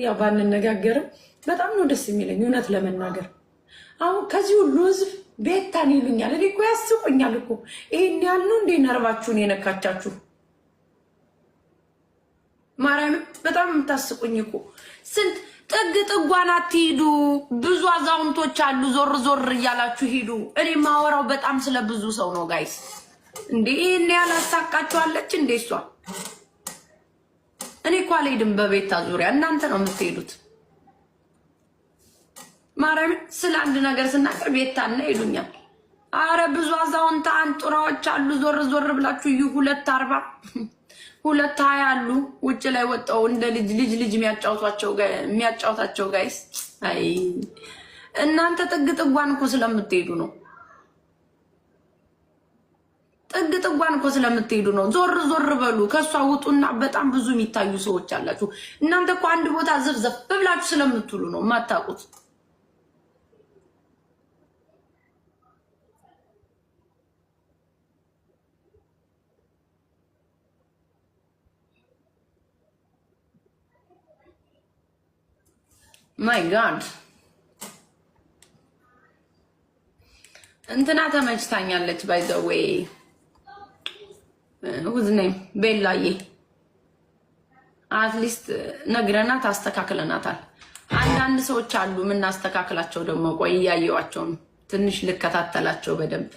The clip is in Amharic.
ያው ባንነጋገርም በጣም ነው ደስ የሚለኝ እውነት ለመናገር። አሁን ከዚህ ሁሉ ህዝብ ቤታን ይሉኛል። እኔ እኮ ያስቁኛል እኮ። ይሄን ያህል ነው እንዴ ነርቫችሁን የነካቻችሁ? ማርያም በጣም የምታስቁኝ እኮ። ስንት ጥግ ጥጓን አትሂዱ። ብዙ አዛውንቶች አሉ። ዞር ዞር እያላችሁ ሂዱ። እኔ ማወራው በጣም ስለ ብዙ ሰው ነው guys። እንዴ ይሄን ያህል አሳቃችኋለች እንዴ እሷ? እኔ እኮ አልሄድም በቤታ ዙሪያ፣ እናንተ ነው የምትሄዱት። ማርያም ስለ አንድ ነገር ስናገር ቤታና ይሉኛል። አረ ብዙ አዛውንት አንጡራዎች አሉ። ዞር ዞር ብላችሁ እዩ። 2:40 2:20 አሉ ውጭ ላይ ወጣው እንደ ልጅ ልጅ ልጅ የሚያጫውታቸው guys። አይ እናንተ ጥግ ጥጓን እኮ ስለምትሄዱ ነው። ጥግ ጥጓን እኮ ስለምትሄዱ ነው። ዞር ዞር በሉ፣ ከእሷ ውጡና በጣም ብዙ የሚታዩ ሰዎች አላችሁ። እናንተ እኮ አንድ ቦታ ዘፍዘፍ ብላችሁ ስለምትውሉ ነው የማታውቁት። My God፣ እንትና ተመችታኛለች። By the way, who's name ቤላዬ at least ነግረናት አስተካክለናታል። አንዳንድ ሰዎች አሉ የምናስተካክላቸው ደግሞ፣ ቆይ እያየዋቸው ነው። ትንሽ ልከታተላቸው በደንብ።